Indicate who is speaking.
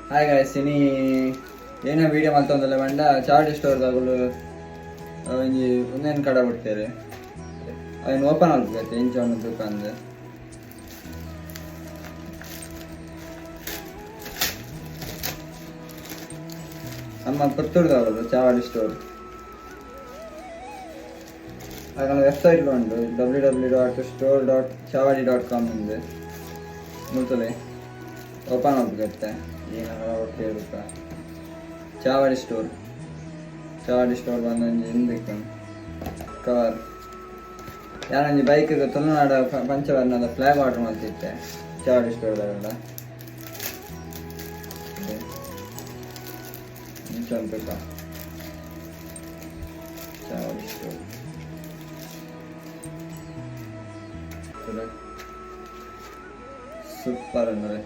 Speaker 1: Hi guys, ಇನಿ ಏನ video ಮಲ್ತೊಂದುಲ್ಲೆ ಪಂಡ ಚಾವಡಿ ಸ್ಟೋರ್ ದಕುಲು ಒಂಜಿ ಉಂದೆನ್ ಕಡ ಬಿಡ್ತೇವೆ. ಅವೆನ್ ಓಪನ್ ಮಲ್ಪುಗತ್ತೆ ಇಂಚ ಉಂಡು ತೂಕಂದು. ನಮ್ಮ ಪುತ್ತೂರ್ದವರು ಚಾವಡಿ ಸ್ಟೋರ್. ಅಕಲ್ನ ವೆಬ್ಸೈಟ್ ಉಂಡು ww.store.chavadi.com ಉಂದು. ಮುಲ್ತುಲೆ ಓಪನ್ ಮಲ್ಪುಗತ್ತೆ ಏನ ಕಡ ಚಾವಡಿ ಸ್ಟೋರ್. ಚಾವಡಿ ಸ್ಟೋರ್ ಬಂದೊಂಜಿ ಇಂದಿಕ್ಕುಂಡು ಕವರ್. ಯಾನೊಂಜಿ ಬೈಕ್ ತುಳುನಾಡ ಪಂಚವರ್ಣದ ಫ್ಲಾಗ್ ಆರ್ಡರ್ ಮಲ್ತಿತ್ತೆ ಚಾವಡಿ ಸ್ಟೋರ್ ದಲ್ಲ. ಇಂಚ ಉಂಟು ಚಾವಡಿ ಸ್ಟೋರ್. ಸೂಪರ್ ಅಂದ್ರೆ.